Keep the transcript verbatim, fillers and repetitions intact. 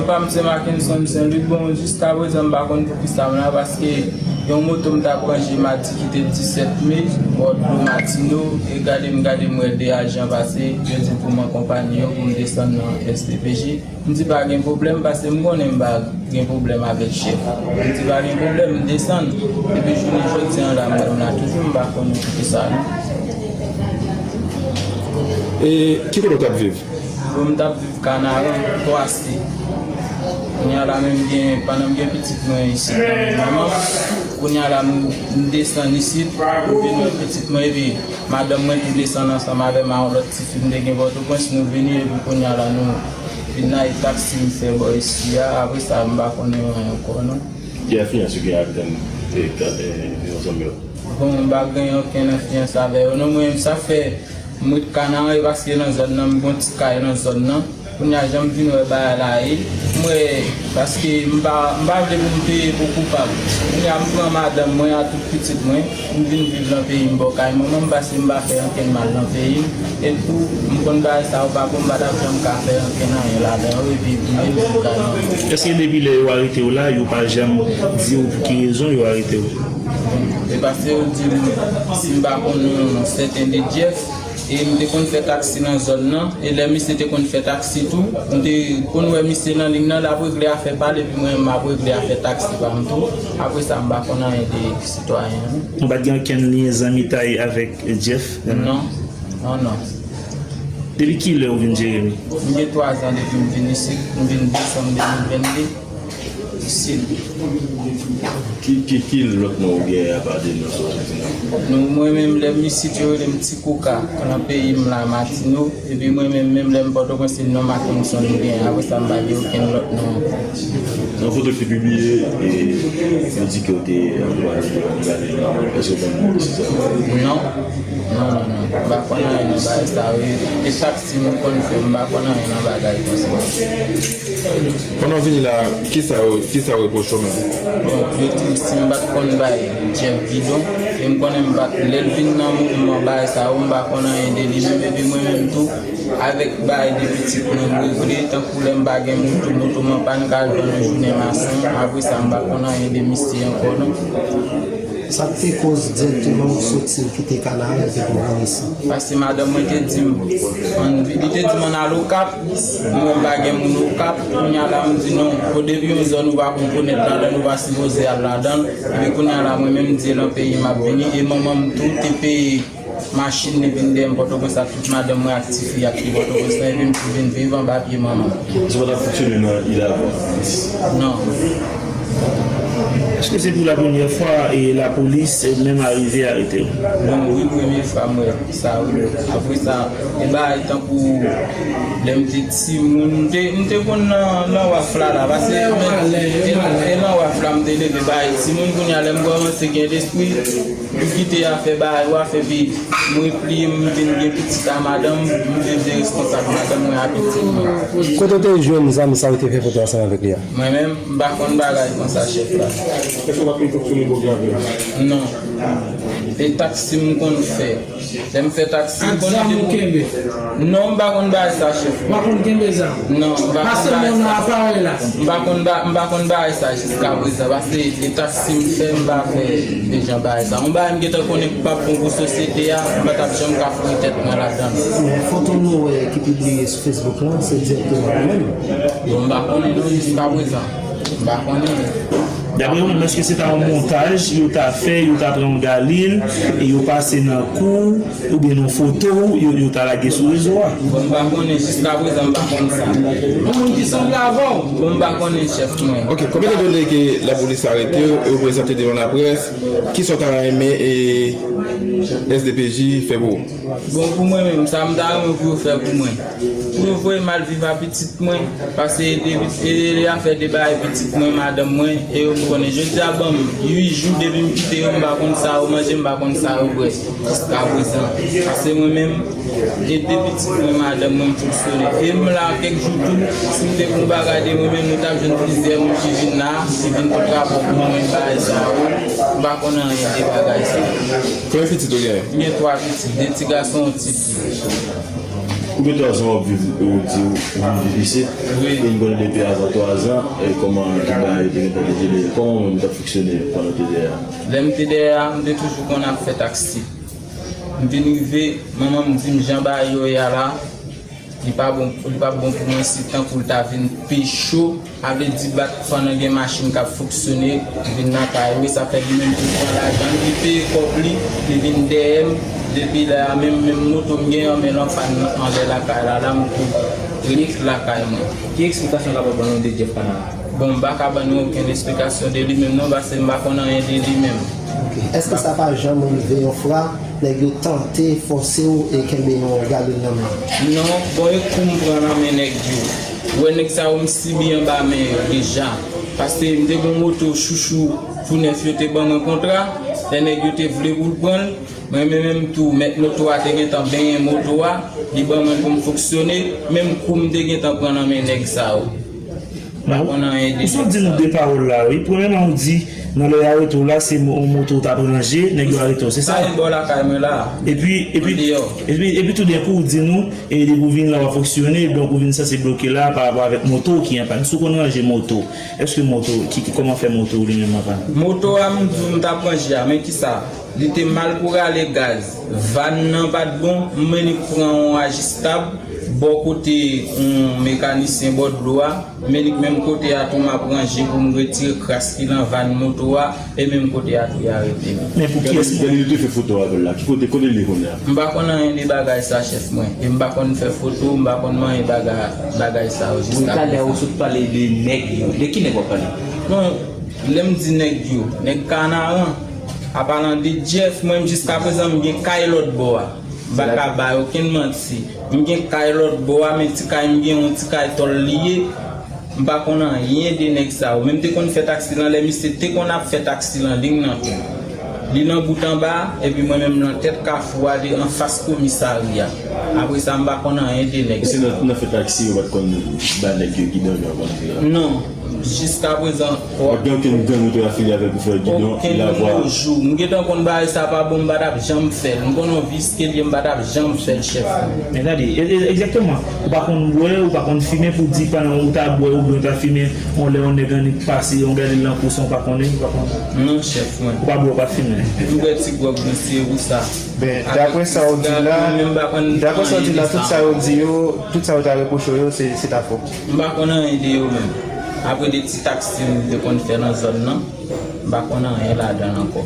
Pa m se Mackenson Saint Louis, bon, jiska prezan m pa konn poukisa m la, paske yon moto m t ap ranje madi ki te disèt me, bò dlo Matino, e gade m, gade m wè de ajan pase, yo di pou m akonpaye yo, pou m desann nan S D P J. M di pa gen pwoblèm, paske m konnen m pa gen pwoblèm avèk chèf. M di pa gen pwoblèm, m desann. Epi jounen jodi an la, m menm la toujou, m pa konnen poukisa non. E ki kote w t ap viv? Bon, m t ap viv Kanaran, Twa Site. Kounye a la menm gen, pandan m gen pitit mwen isit nan men manman m, kounye a la m, m desann isit, m vin wè pitit mwen, epi madanm mwen tou desann ansanm avè m a yon lòt tifi m te gen Pòtoprens, nou vini, epi kounye a la nou vin nan e taksi m fè bò isi a, apre sa m pa konnen anyen ankò non. Ki enfliyans ou gen ak tèm e, e, e, zanmi w? Bon, m pa gen okenn enfliyans avè yo non, mwen menm sa fè m ret Kanaran, e paske nan zòn nan, m gen yon ti kay nan zòn nan. Kounye a, jan m vin wè bagay la ye, m wè, paske m pa, m pa vle pou m peye pou koupab. Kounye a, m pran madanm mwen ak tout pitit mwen, m vin viv nan peyi m bò kay manman m, paske m pa fè ankenn mal nan peyi m. E tou, m konn bagay sa yo pa bon, m pa t ap janm ka fè ankenn anyen ladan yo, epi m vin viv kay manman m. Èske depi lè yo arete w la, yo pa janm di w pou ki rezon yo arete w? E paske yo di m si m pa konn yon sèten de Jeff, e m te konn fè taksi nan zòn nan, e lè misye te konn fè taksi tou, m te konn wè misye nan liy nan, l ap regle afè pa l, epi mwen menm m ap regle afè taksi pa m tou. Apre sa, m pa konn anyen de sitwayen an. Ou pa t gen okenn lyen zanmitay avèk Jeff? Non, non, non. Depi kilè ou vin Jeremi? M gen twa zan depi m vin isit, m vin desanm de mil venn de. Sid. Ki, ki, ki lòt non ou genyen apa de non sa w sot di la? Non, mwen menm, lè m isit, yo rele m Ti Koka, nan peyi m la, Matino. Epi mwen menm, menm lè m Pòtoprens, se non Mackenson m genyen. Apre sa, m pa gen okenn lòt non ankò. Nan foto ki te pibliye, e, yo di ke w te ankouraje yo pou gade nan, èske w konn si sa vre? Non. Non, non, non. M pa konn anyen nan bagay sa yo. E, e taksi m konn fè, m pa konn anyen nan bagay konsa. Pandan w vini la, kisa yo, kisa yo repwoche w menm? Bon, yo di m si m pa t konn bay Jeff bidon, e m konnen m pa t, lè l vin nan mouvman bagay sa yo, m pa konn anyen de li menm, epi mwen menm tou, avèk bagay de pitit mwen m regle, tankou lè m pa gen moto, moto m an pàn, m ka al vann yon jounen mason, apre sa m pa konn anyen de misye ankò non. Sa k te koz dirèkteman ou soti kite Kanaren epi pou vin isit? Paske madanm mwen te di m, ann, li te di m ann al Okap, mwen pa gen moun Okap, kounye a la m di non, o depi yon zòn ou pa konn konèt ladan l, ou pa sipoze al ladan l, epi kounye a la mwen menm m di e nan peyi m ap vini, e manman m tou te peye machin li vin dèyè m Pòtoprens ak tout madanm mwen ak tifi ak ki Pòtoprens lan, epi m tou vin viv anba pye manman m. Sa pa t ap fonksyone nan Ilavwa? Non. Èske se pou la premyè fwa e lapolis menm arive arete w? Bon, wi, premye fwa m wè sa, wi. Apre sa, e bagay tankou lè m te timoun, m te, m te konn nan, nan waf la, la, paske e, e nan waf la m te leve, bagay timoun, kounye a lè m kòmanse gen lespri, m kite afè bagay waf, epi m repliye m, m vin gen pitit a madanm, m vin vin responsab madanm mwen a pitit mwen. Kote w te jwenn zam sa yo te fè foto ansanm avèk li a? Mwen menm, m pa konn bagay konsa, chèf la. Èske w pa konn fonksyone bòg la vre? Non. E taksi m konn fè. Lè m fè taksi, m konn kenbe. Non, m pa konn bagay sa, chèf. Ou pa konn kenbe zam? Non, m pa konn bagay sa. Pase mwen nan aparèy la. M pa konn ba, m pa konn bagay sa jiska prezan, paske e taksi m fè, m pa fè de jan bagay sa. Yon bagay m gentan konnen k p ap bon pou sosyete a, m pa t ap janm ka foure tèt mwen ladan l. Foto nou wè ki pibliye sou Facebook lan, se dirèkteman ou menm? Bon, m pa konnen non, jiska prezan. M pa konnen. Daprè ou menm, èske se ta yon montaj yo ta fè, yo ta pran yon galil, e yo pase nan kou, oubyen nan foto, yo, yo ta lage sou rezo a? Bon, m pa konnen, jiska prezan, m pa konn sa. Yon moun ki sanble avè w? Bon, m pa konnen, chèf mwen. Ok, konbyen tan donnen ke lapolis arete w e w prezante devan laprès? Kisa w ta renmen e S D P J fè pou ou? Bon, pou mwen menm, sa m ta renmen pou yo fè pou mwen, pou yo voye m al viv a pitit mwen, paske e de, e de afè de bagay pitit mwen, madanm mwen, e yo m konnen. Jodi a ban m uit jou depi m kite yo, m pa konn sa yo manje, m pa konn sa yo bwè, jiska prezan. Paske mwen menm, e de pitit mwen, madanm mwen, m fonksyone. E m la kèk jou tou, si m te gon bagay de mwen menm, nou t ap jwenn plizyè moun ki vin la, ki vin pot rapò pou mwen, bagay sa yo, m pa konn anyen de bagay sa yo. Konbyen pitit ou genyen? M gen twa pitit, de ti gason, yon ti fi. Ou gen twa zan w ap viv, ou di ou viv isit. Wi. E m konnen depi avan twa zan, e kòman tout bagay yo te gentan dejenere? Kòman ou menm t ap fonksyone pandan w te dèyè a? Lè m te dèyè a, m te toujou konn ap fè taksi. M vin rive, manman m di m jan bagay yo ye a la, li pa bon, li p ap bon pou mwen si tankou l ta vin pi cho. A vle di bat pandan gen machin k ap fonksyone, li vin nan kay mwen, sa fè li menm tou pran lajan l, li peye kòb li, li vin dèyè m. Depi lè a menm, menm moto m gen an, men l an pàn anlè lakay la, la m tou ret lakay mwen. Ki eksplikasyon w kapab ban nou de Jeff Panara? Bon, m pa ka ban nou okenn eksplikasyon de li menm non, paske m pa konn anyen de li menm. Ok. Èske sa pa janm rive yon fwa nèg yo tante fòse w e kenbe yon galil nan men w? Non, bon, e kou m pran nan men nèg yo. Ou wè nèg sa yo m sibi anba men yo deja. Paske m te gon moto chouchou tou nèf yo te ban mwen kontra, lè nèg yo te vle pou l pran l, mwen menm menm tou, mèt moto a te gentan benyen moto a, li ban mwen l pou m fonksyone, menm kou m te gentan pran nan men nèg sa yo. M pa konn anyen de nèg sa yo. Ou sot di nou de pawòl la, wi. Premyèman, ou di, nan lè y arete w la, se mo-, yon moto w t ap ranje, nèg yo arete w, se sa? Sa e bò lakay mwen la. Epi, epi, epi, epi toudenkou, ou di nou, e depi w vin la, w ap fonksyone, donk ou vin sanse bloke la pa rapò avèk moto w ki an pàn. Si w konn ranje moto, èske moto, ki, ki, kòman fè moto w li menm an pàn? Moto a, m di w, m t ap ranje a, men kisa? Li te mal pou rale gaz. Vàn nan pa t bon, m mennen pran yon ajistab bò kote yon mekanisyen bò dlo a, men li menm kote a tou m ap ranje pou m retire kras ki nan vàn moto a, e menm kote a tou y arete m. Men pou kiyès? Gade, gade, li te fè foto avè l la. Ki kote, kote l ye kounye a? M pa konn anyen de bagay sa, chèf mwen. E m pa konn fè foto, m pa konn manyen bagay, bagay sa yo jiska prezan. Wi, talè ou sot pale de nèg yo. De ki nèg w ap pale? Bon, lè m di nèg yo, nèg Kanaran, apalan de Jeff, mwen menm jiska prezan m gen kay lòt bò a. M pa ka bay okenn manti. M gen kay lòt bò a, men ti kay m gen, yon ti kay tòl li ye. M pa konn anyen de nèg sa yo. Men m te konn fè taksi lan, lè misye te konn ap fè taksi lan, li nan tou. Li nan bout anba, epi mwen menm nan tèt kafou a, de anfas komisarya. Apre sa, m pa konn anyen de nèg sa yo. Se nan, nan fè taksi, yo pa t konn ba nèg yo gidon, yo konn fè la? Non. Jiska prezan, pa gen okenn gang ou te afilye avèk pou fè gidon, lavwa? Okenn jou. M gentan konn bagay sa pa bon, m pa t ap janm fè l. M konn yon vi eskelye, m pa t ap janm fè l, chèf. Men gade, e, e, egzakteman. Ou pa konn bwè, ou pa konn fimen pou di pandan ou ta bwè oubyen ou ta fimen, yon lè yon nèg annik pase, yon gade l nan kouson, ou pa konnen, ou pa konnen. Non, chèf mwen. Ou pa bwè, ou pa fimen. M bwè ti gwòg, men se ou sa. Ben, daprè sa w di la, daprè sa w di la, tout sa yo di yo, tout sa yo ta repwoche w yo, se, se ta fò. M pa konn anyen de yo menm. Apre de ti taksi m te konn fè nan zòn nan, m pa konn anyen ladan l ankò.